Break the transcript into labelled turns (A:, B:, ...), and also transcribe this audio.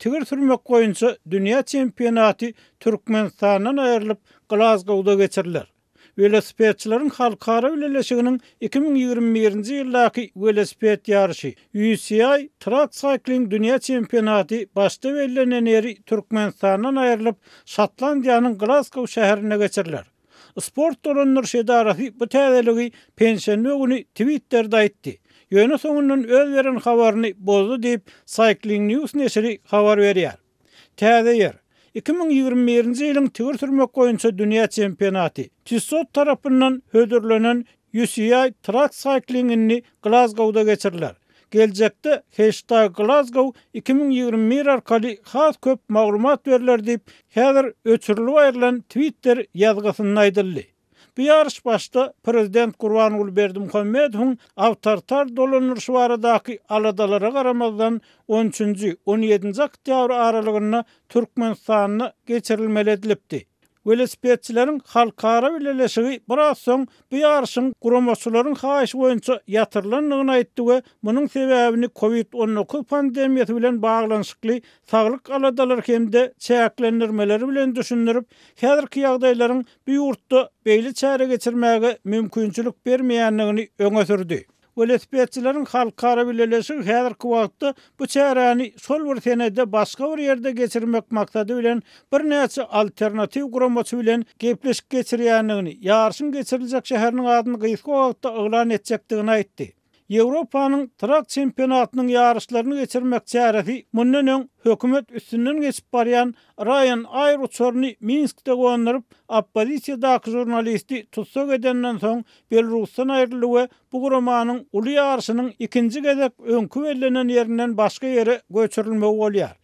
A: tigir sürmek boýunça dünýä çempionaty Türkmenistandan aýrylyp, Glazgowda geçiriler. Welosipedçileriň halkara bileleşiginiň 2021-nji ýyldaky welosiped ýaryşy, UCI Track Cycling dünýä çempionaty başda bellenen ýeri Türkmenistandan aýrylyp, Şotlandiýanyň Glazgow şäherinde geçiriler. Sport dolandyryş edarasy bu täzeligi penşenbe güni Twitterde aýtdy. Ýöne soňundan öz beren habaryny bozdy diýip, Cycling News neşiri habar berýär. Täze ýer. 2021-nji ýylyň tigir sürmek boýunça dünýä çempionaty, Tissot tarapyndan hödürlenen UCI Track Cycling indi Glazgowda geçiriler. Geljekde heştag Glasgow 2021 arkaly has köp maglumat berler diýip, häzir öçürilip aýrylan Twitter ýazgysynda aýdyldy. Bu ýaryş başda prezident Gurbanguly Berdimuhamedowyň awtoritar dolandyryşy baradaky aladalara garamazdan, on üçünji, on ýedinji oktýabr aralygynda Türkmenistanda geçirilmeli edilipdi. Welosipedçileriň halkara bileleşigi biraz soň bu ýaryşyň guramaçylaryň haýyşy boýunça ýatyrylandygyny aýtdy we munuň sebäbini Covid 19 pandemiýasy bilen baglanyşykly saglyk aladalary hem-de çäklendirmeleri bilen düşündirip, häzirki ýagdaýlaryň bu ýurtda beýle çäre geçirmäge mümkinçilik bermeýändigini öňe sürdi. Welosipedçileriň halkara bileleşigi häzirki wagtda bu çäräni şol bir senede başga bir ýerde geçirmek maksady bilen birnäçe alternatiw guramaçy bilen gepleşik geçirýändigini, ýaryşyň geçiriljek şäheriniň adyny gysga wagtda yglan etjekdigini aýtdy. Ýewropanyň trak çempionatynyň ýaryşlaryny geçirmek çäresi mundan öň hökümet üstünden geçip barýan Ryanair uçaryny Minskde gonduryp, oppozisiýadaky žurnalisti tussag edenden soň Belarusdan aýryldy we bu guramanyň uly ýaryşynyň ikinji gezek öňki bellenen ýerinden başga ýere göçürilmegi bolýar.